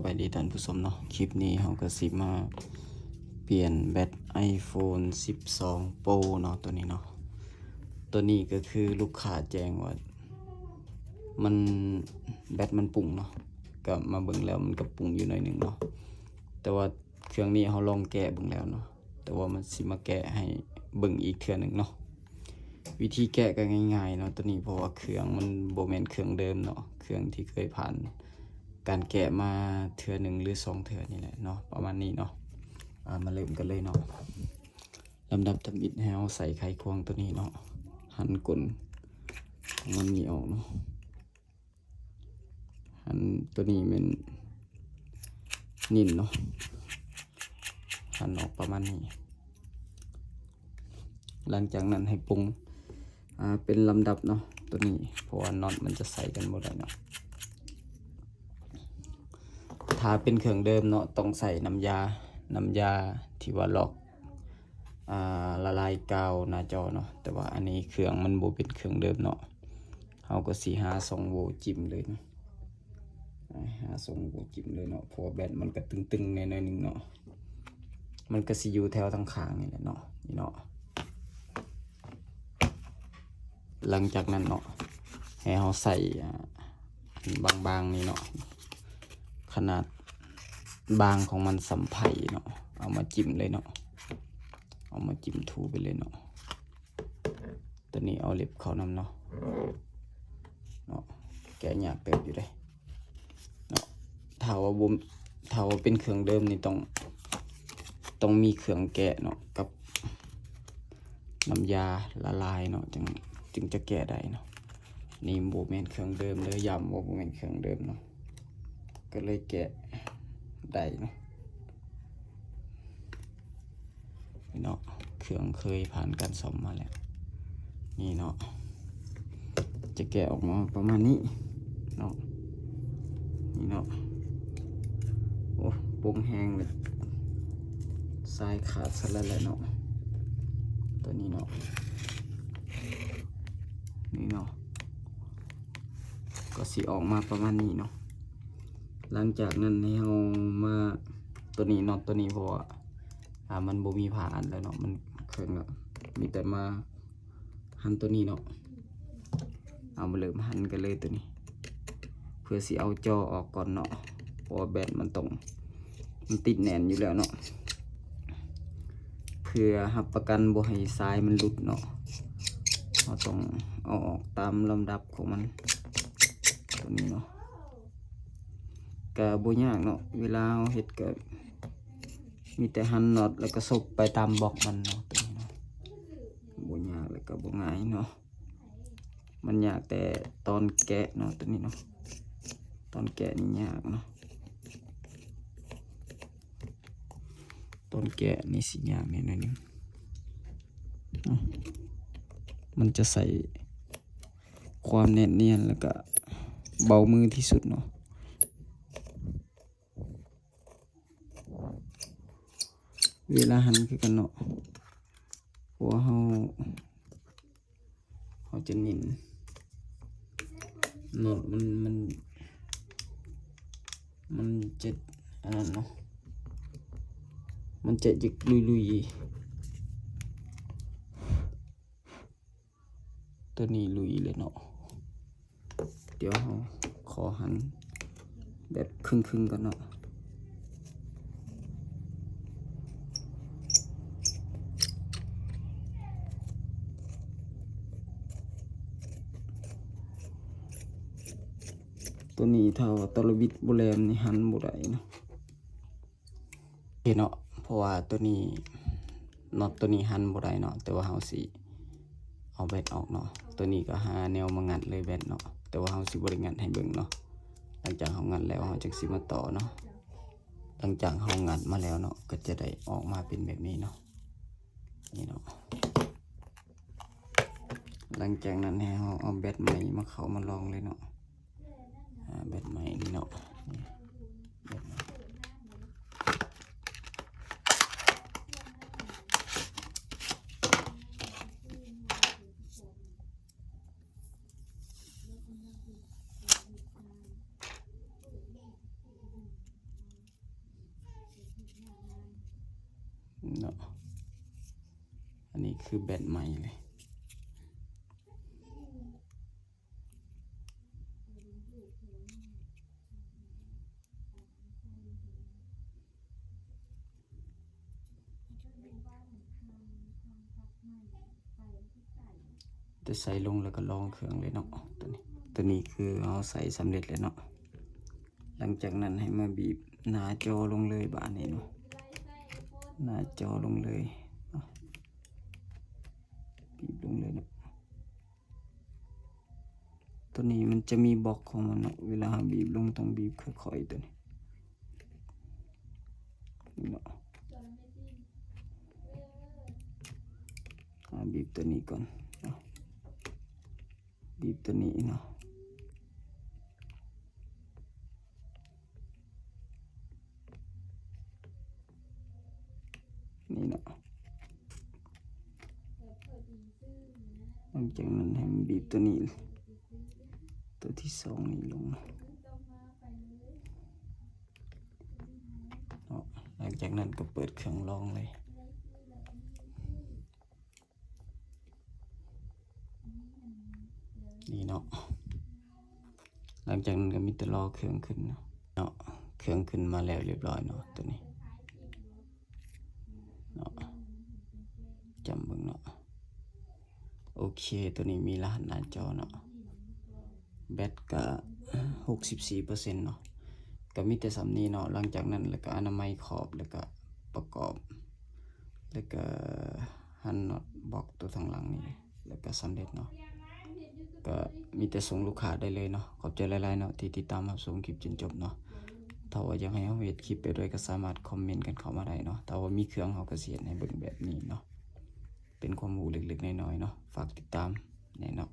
ສະບາຍດີທ່ານຜູ້ຊົມເນາະ, ຄລິບນີ້ເຮົາກໍຊິມາປ່ຽນແບັດ iPhone ສິບສອງ Pro ເນາະ, ໂຕນີ້ເນາະ. ໂຕນີ້ກໍຄືລູກຄ້າແຈ້ງວ່າມັນ ແບັດມັນປຸ້ງເນາະ, ກໍມາເບິ່ງແລ້ວມັນກໍປຸ້ງຢູ່ໜ້ອຍໜຶ່ງເນາະ, ແຕ່ວ່າເຄື່ອງນີ້ເຮົາລອງແກະເບິ່ງແລ້ວເນາະ. ແຕ່ວ່າມັນຊິມາແກະໃຫ້ເບິ່ງອີກເທື່ອໜຶ່ງເນາະ. ວິທີແກະກໍງ່າຍໆເນາະ ໂຕນີ້, ເພາະວ່າເຄື່ອງມັນບໍ່ແມ່ນເຄື່ອງເດີມເນາະ, ເຄື່ອງທີ່ເຄີຍຜ່ານການແກະມາເທື່ອໜຶ່ງ ຫຼື ສອງເທື່ອນີ້ແຫຼະເນາະ, ປະມານນີ້ເນາະ. ອາ ມາເລີ່ມກັນເລີຍເນາະ. ລຳດັບທຳອິດໃຫ້ເຮົາໃສ່ໄຂຄວງໂຕນີ້ເນາະ, ຫັນກົ້ນຂອງມັນນີ້ອອກເນາະ. ອັນໂຕນີ້ແມ່ນນິ້ນເນາະ, ຫັນອອກປະມານນີ້. ຫຼັງຈາກນັ້ນໃຫ້ປົງ ອາ ເປັນລຳດັບເນາະ ໂຕນີ້, ເພາະວ່ານັອດມັນຈະໃສ່ກັນບໍ່ໄດ້ເນາະ. ຖ້າເປັນເຄື່ອງເດີມເນາະ ຕ້ອງໃສ່ນ້ຳຢາ, ນ້ຳຢາທີ່ວ່າລອກ ອາ ລະລາຍກາວໜ້າຈໍເນາະ, ແຕ່ວ່າອັນນີ້ເຄື່ອງມັນບໍ່ເປັນເຄື່ອງເດີມເນາະ, ເຮົາກໍຊິຫາຊ່ອງໂຫວ່ຈິ້ມເລີຍເນາະ, ຫາຊ່ອງໂຫວ່ຈິ້ມເລີຍເນາະ, ເພາະວ່າແບັດມັນກໍຕຶງໆແດ່ໜ້ອຍໜຶ່ງເນາະ, ມັນກໍຊິຢູ່ແຖວທາງຂ້າງນີ້ແຫຼະເນາະ, ນີ້ເນາະ. ຫຼັງຈາກນັ້ນເນາະ ໃຫ້ເຮົາໃສ່ ອາ ບາງໆນີ້ເນາະ, ຂະໜາດບາງຂອງມັນສ່ຳໄພ້ເນາະ, ເອົາມາຈິ້ມເລີຍເນາະ, ເອົາມາຈິ້ມຖູໄປເລີຍເນາະ. ໂຕນີ້ເອົາເລັບເຂົ້ານຳເນາະ, ເນາະ, ແກະຍາກເຕີບຢູ່ເດ້ເນາະ. ຖ້າວ່າບໍ່ ຖ້າວ່າເປັນເຄື່ອງເດີມນີ້ຕ້ອງ ຕ້ອງມີເຄື່ອງແກະເນາະ ກັບ ນ້ຳຢາລະລາຍເນາະ ຈຶ່ງ ຈຶ່ງຈະແກະໄດ້ເນາະ. ນີ້ບໍ່ແມ່ນເຄື່ອງເດີມເດີ, ຢ້ຳວ່າບໍ່ແມ່ນເຄື່ອງເດີມເນາະ, ກໍເລີຍແກະໄດ້ເນາະ. ນີ້ເນາະ, ເຄື່ອງເຄີຍຜ່ານການສ້ອມມາແລ້ວ. ນີ້ເນາະ, ຈະແກະອອກມາປະມານນີ້ເນາະ, ນີ້ເນາະ. ໂອ້ ປົງແຮງເລີຍ, ສາຍຂາດຊະແລ້ວແຫຼະເນາະ ໂຕນີ້ເນາະ, ນີ້ເນາະ, ກໍຊິອອກມາປະມານນີ້ເນາະ. ຫຼັງຈາກນັ້ນໃຫ້ເຮົາມາ ໂຕນີ້ເນາະ, ໂຕນີ້ ເພາະວ່າ ອາ ມັນບໍ່ມີຜ້າອັດແລ້ວເນາະ, ມັນເຄິ່ງແລ້ວ, ມີແຕ່ມາຫັນໂຕນີ້ເນາະ. ເອົາມາເລີ່ມຫັນກັນເລີຍໂຕນີ້, ເພື່ອຊິເອົາຈໍອອກກ່ອນເນາະ, ເພາະວ່າແບັດມັນຕ້ອງ ມັນຕິດແໜ້ນຢູ່ແລ້ວເນາະ. ເພື່ອຮັບປະກັນບໍ່ໃຫ້ສາຍມັນຫຼຸດເນາະ, ເຮົາຕ້ອງເອົາອອກຕາມລຳດັບຂອງມັນ ໂຕນີ້ເນາະ. ກະບໍ່ຍາກເນາະ, ເວລາເຮົາເຮັດກະມີແຕ່ຫັນນັອດ ແລ້ວກະສົບໄປຕາມບລັອກມັນເນາະ, ໂຕນີ້ເນາະ. ບໍ່ຍາກ ແລ້ວກະບໍ່ງ່າຍເນາະ, ມັນຍາກແຕ່ຕອນແກະເນາະ ໂຕນີ້ເນາະ, ຕອນແກະນີ້ຍາກເນາະ, ຕອນແກະນີ້ຊິຍາກແດ່ໜ້ອຍໜຶ່ງ. ມັນຈະໃຊ້ຄວາມແນບນຽນ ແລ້ວກະເບົາມືທີ່ສຸດເນາະ. ເວລາຫັນຄືກັນເນາະ, ເພາະວ່າເຮົາ ເຮົາຈະເນັ້ນນັອດມັນ ມັນ ມັນຈະອັນນັ້ນເນາະ, ມັນຈະຢາກລຸຍໆ, ໂຕນີ້ລຸຍເລີຍເນາະ. ດຽວເຮົາຂໍຫັນແບບເຄິ່ງໆກ່ອນເນາະ. ໂຕນີ້ຖ້າວ່າຕະລະບິດບໍ່ແຫຼມນີ້ຫັນບໍ່ໄດ້ເນາະ. ເຫັນເນາະ, ເພາະວ່າໂຕນີ້ ນັອດໂຕນີ້ຫັນບໍ່ໄດ້ເນາະ, ແຕ່ວ່າເຮົາຊິເອົາແບັດອອກເນາະ. ໂຕນີ້ກໍຫາແນວມາງັດເລີຍແບັດເນາະ, ແຕ່ວ່າເຮົາຊິບໍ່ໄດ້ງັດໃຫ້ເບິ່ງເນາະ. ຫຼັງຈາກເຮົາງັດແລ້ວ ເຮົາຈຶ່ງຊິມາຕໍ່ເນາະ. ຫຼັງຈາກເຮົາງັດມາແລ້ວເນາະ, ກໍຈະໄດ້ອອກມາເປັນແບບນີ້ເນາະ, ນີ້ເນາະ. ຫຼັງຈາກນັ້ນໃຫ້ເຮົາເອົາແບັດໃໝ່ມາເຂົ້າມາລອງເລີຍເນາະ. ອາ ແບັດໃໝ່ນີ້ເນາະ, ນີ້ ແບັດໃໝ່. ເນາະ. ອັນນີ້ຄືແບັດໃໝ່ເລີຍ. ແຕ່ໃສ່ລົງແລ້ວກໍລອງເຄື່ອງເລີຍເນາະ. ຕົວນີ້ ຕົວນີ້ຄືເຮົາໃສ່ສຳເລັດແລ້ວເນາະ. ຫຼັງຈາກນັ້ນໃຫ້ມາບີບໜ້າຈໍລົງເລີຍບາດນີ້ເນາະ, ໜ້າຈໍລົງເລີຍເນາະ, ບີບລົງເລີຍເນາະ. ຕົວນີ້ມັນຈະມີບລັອກຂອງມັນເນາະ, ເວລາເຮົາບີບລົງຕ້ອງບີບຄ່ອຍໆ ຕົວນີ້ເນາະ. ອ່າ ບີບຕົວນີ້ກ່ອນເນາະ, ບີບຕົວນີ້ເນາະ. ນີ້ເນາະ. ຫຼັງຈາກນັ້ນໃຫ້ມັນບີບຕົວນີ້ ຕົວທີສອງນີ້ລົງເນາະ. ຫຼັງຈາກນັ້ນກໍເປີດເຄື່ອງລອງເລີຍ. ນີ້ເນາະ. ຫຼັງຈາກນັ້ນກໍມີແຕ່ລໍເຄື່ອງຂຶ້ນເນາະ, ເນາະ ເຄື່ອງຂຶ້ນມາແລ້ວຮຽບຮ້ອຍເນາະ ຕົວນີ້ເນາະ. ຈຳເບິ່ງເນາະ. ໂອເຄ ຕົວນີ້ມີລະຫັດໜ້າຈໍເນາະ, ແບັດກະຫົກສິບສີ່ເປີເຊັນເນາະ. ກະມີແຕ່ສ່ຳນີ້ເນາະ. ຫຼັງຈາກນັ້ນແລ້ວກະອະນາໄມຂອບ ແລ້ວກະປະກອບ ແລ້ວກະຫັນນັອດບລັອກຕົວທາງຫຼັງນີ້ ແລ້ວກະສຳເລັດເນາະ. ກະມີແຕ່ສົ່ງລູກຄ້າໄດ້ເລີຍເນາະ. ຂອບໃຈຫຼາຍໆເນາະ ທີ່ຕິດຕາມຮັບຊົມຄລິບຈົນຈົບເນາະ. ຖ້າວ່າຢາກໃຫ້ເຮົາເຮັດຄລິບແບບໃດກໍສາມາດຄອມເມັນກັນເຂົ້າມາໄດ້ເນາະ. ຖ້າວ່າມີເຄື່ອງເຮົາກໍຊິເຮັດໃຫ້ເບິ່ງແບບນີ້ເນາະ, ເປັນຄວາມຮູ້ເລັກໆນ້ອຍໆເນາະ. ຝາກຕິດຕາມແດ່ເນາະ.